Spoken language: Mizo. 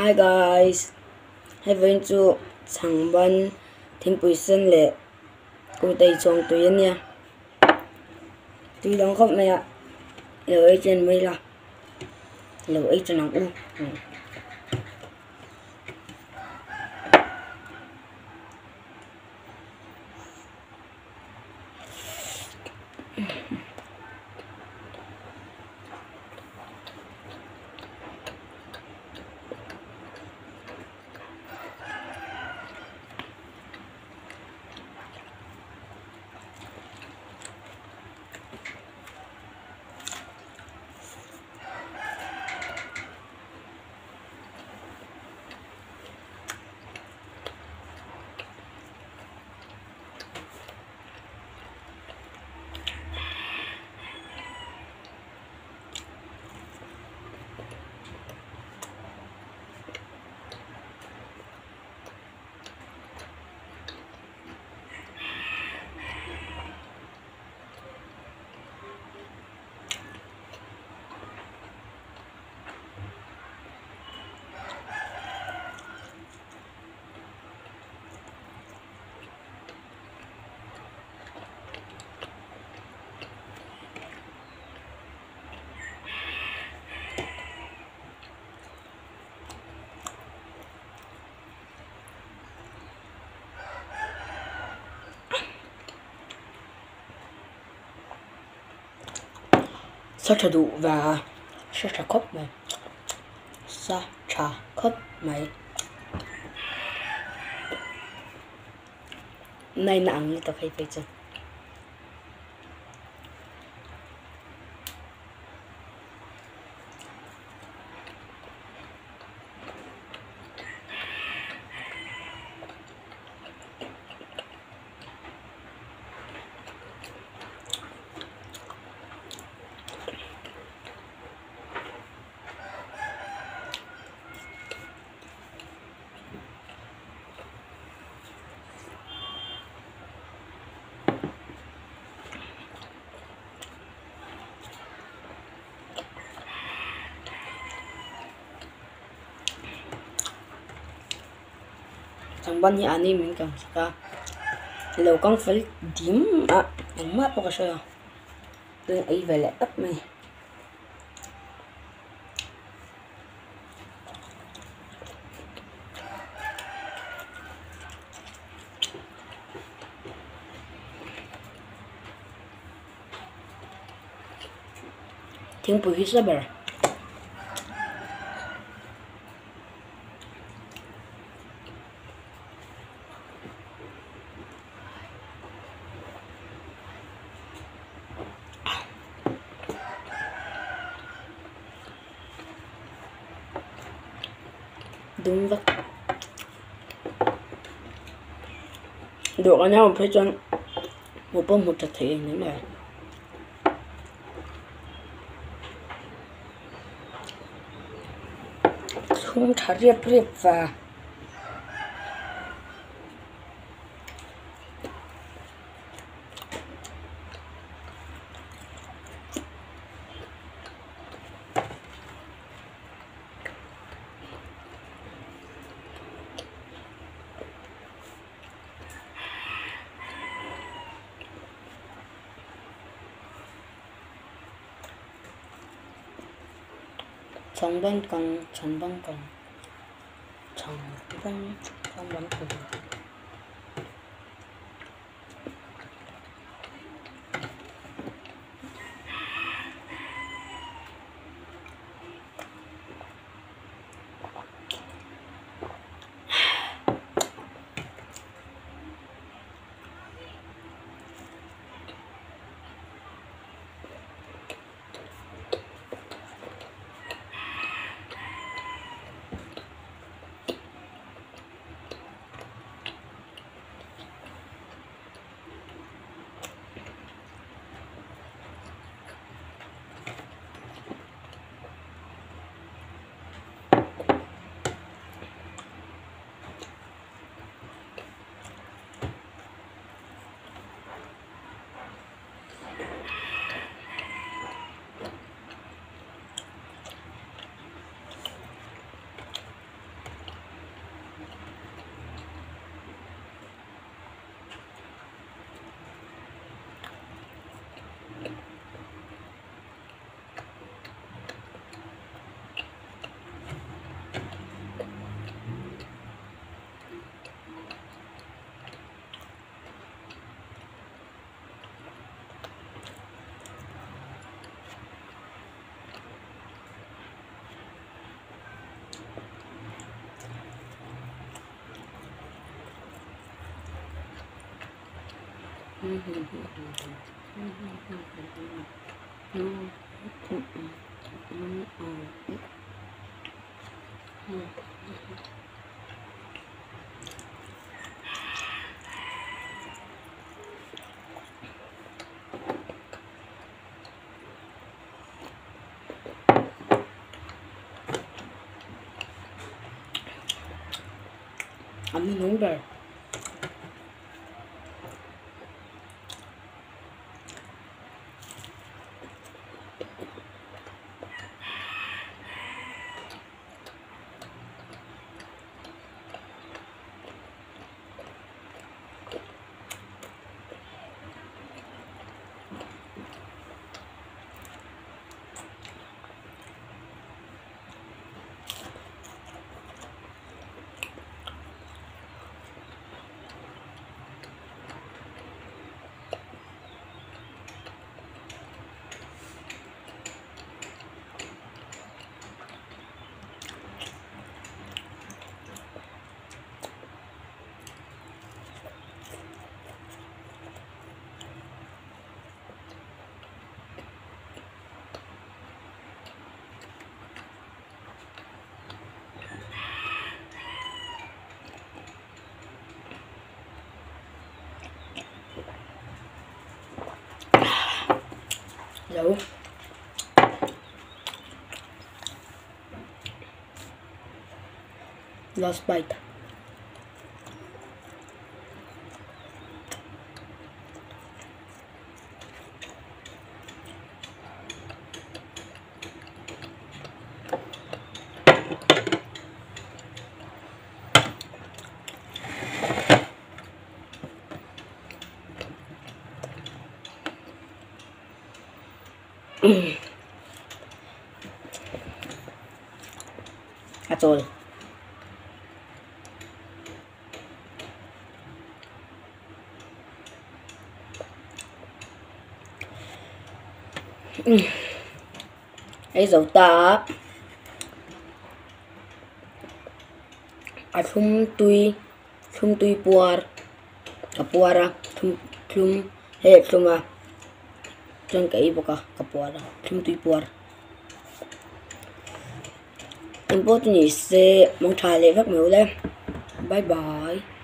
Hi guys hei vawiin chu chhangban thingpui sen leh kurtai chawng tui a nia tui dang khawp mai a lo ei chen mai la lo ei chen ang u. Sa tha duh va sa tha khawp mai sa tha khawp mai naina ang ni ta phei phei chu. Changban hi ani min kang sak a lo kang fel dim a engmah pawh ka hre lo tun ei ve leh tawp mai. Thingpui hi sa ber. Dum vek dawhkan a awm phei chuan hmuh pawh hmu tha thei a ni mai. Chhung tha riap riap va. Changban kang changban kang changban changban kang. An hnuhnung ber. Zo. Last bite. A chawl. Ei zo ta a a thlum tui thlum tui puar a puar a thlum thlum hei a thlum a chuan ka ei bawk a ka puar a thlum tui puar engpawh chu ni se mangtha leh vek mai ule bye bye.